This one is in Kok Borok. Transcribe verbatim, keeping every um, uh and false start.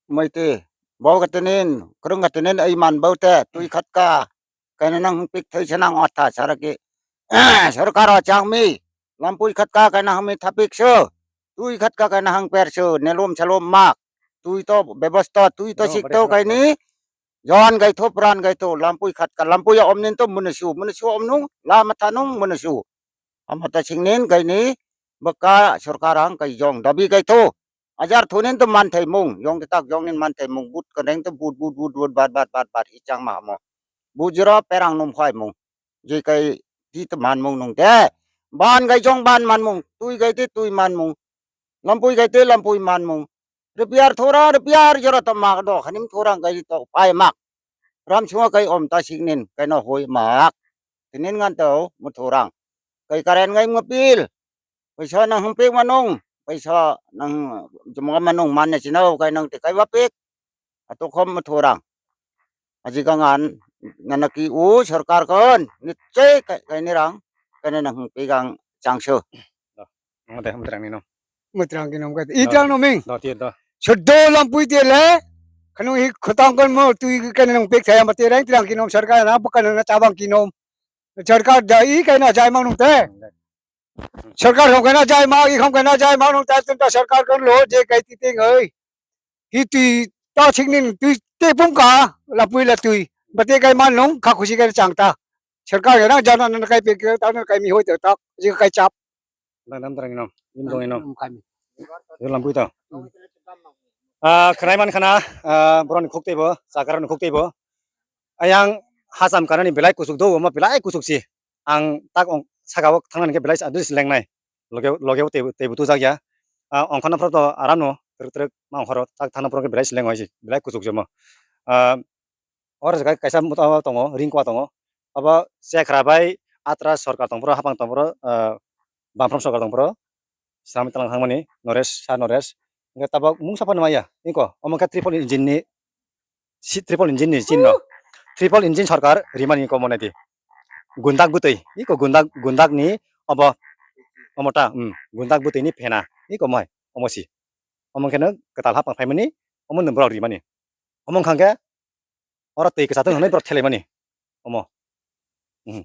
Mui ti. Bo ka tinin, krung ka tinin ai man bo te, tui khat ka. Kaina nang pik thai sanang otha saraki. Sorkar o chang mi. Lampui khat ka kaina hang mi thapik so. Tui khat ka kaina hang per so. Nelum salum mak. Tui to bebosta, tui to sik to kaini. Jon gai tho, pran gai tho. Lampui khat ka, lampui ya om nin to munusu. Munusu om nung, lama thanung munusu. Ama ta sing nin kaini. Baka sorkar ang kai jong dabi gai tho. Ajar thonin to man thai mung, yong de tak yong nin man thai mung, but ka reng to but, but, but, but, bat, bat, bat, bat, i chang ma mo. But jero perang num khoi mung. Je kai di to man mung nung de. Ban gai jong ban man mung, tui gai de tui man mung. Lampui gai de lampui man mung. Repair thora, repair jero to mak do, khanim thora gai to pai mak. Ram sungo kai om ta sik nin, kai no hoi mak. Tinin ngan to mu thorang. Kai karen gai mo pil. Paisa nang hung pik manung, paisa nang jumga manung manne chino kai nang te kai ba pik. Ato khom thorang. Aji gangan nana ki u sorkar kon nichai kai, kai ni rang kai nang hung pik ang changsu. Nang de mutrang ni no. Mutrang ki nom kai. Itrang no ming. Do ti do. Soddo lampui te le. Khanu hi khotang kon mo tui kai nang pik saya mate rang trang ki nom sorkar na bukan na chabang ki nom. Sorkar da i kai na jai mang nung te. Sorkar hong kana jai ma, i hong kana jai ma, nung ta tun ta sorkar kan lo, je kai ti ting oi. Hi tui ta sing nin, tui te pung ka, la pui la tui. Ba te kai man nung, kha khusi kai chang ta. Sorkar ya nang jana nang kai pe ke, ta nang kai mi hoi ta, ta, je kai chap. Nang nam tarang ino, im dong ino. Nam kami. Yo lampui ta. Hmm. Ah, khnai man khana, ah, boroni khuk teibo, sakar ni khuk teibo. Ayang hasam kanani belai kusuk do, ma belai kusuk si. Ang tak ong saka o thangna hingke belai adres lengnai. Loge, loge o teibo, teibo tujak ya. Ah, ongkhorna phoro to aram no, trek trek ma ongkhoro, tak thangna phoro hingke belai si leng oi si, belai kusuk jomo. Ah, oro jaga kaisa muta tongo, ring kwa tongo. Abo chekra bai atra sorkar tong phoro, hapang tong phoro, ah, bamphrom sorkar tong phoro. Sami talang thangmani, Noresh, Sir Noresh. Hingke tabok mungsa phano maya, ingko, omo khe triple engine ni, si, triple engine ni chin no. Triple engine sorkar rimani ko mone di. Gundak bwtwi, iko gundak, gundak ni obo, omo ta, um, gundak bwtwi ni phena, iko moi, omo si. Omo khe no kwtal hapang phaimani, omo no borok rimani. Omo wngkha khe, oro twi kwchar tong hwnwi borok thelaimani. Omo. Hmm.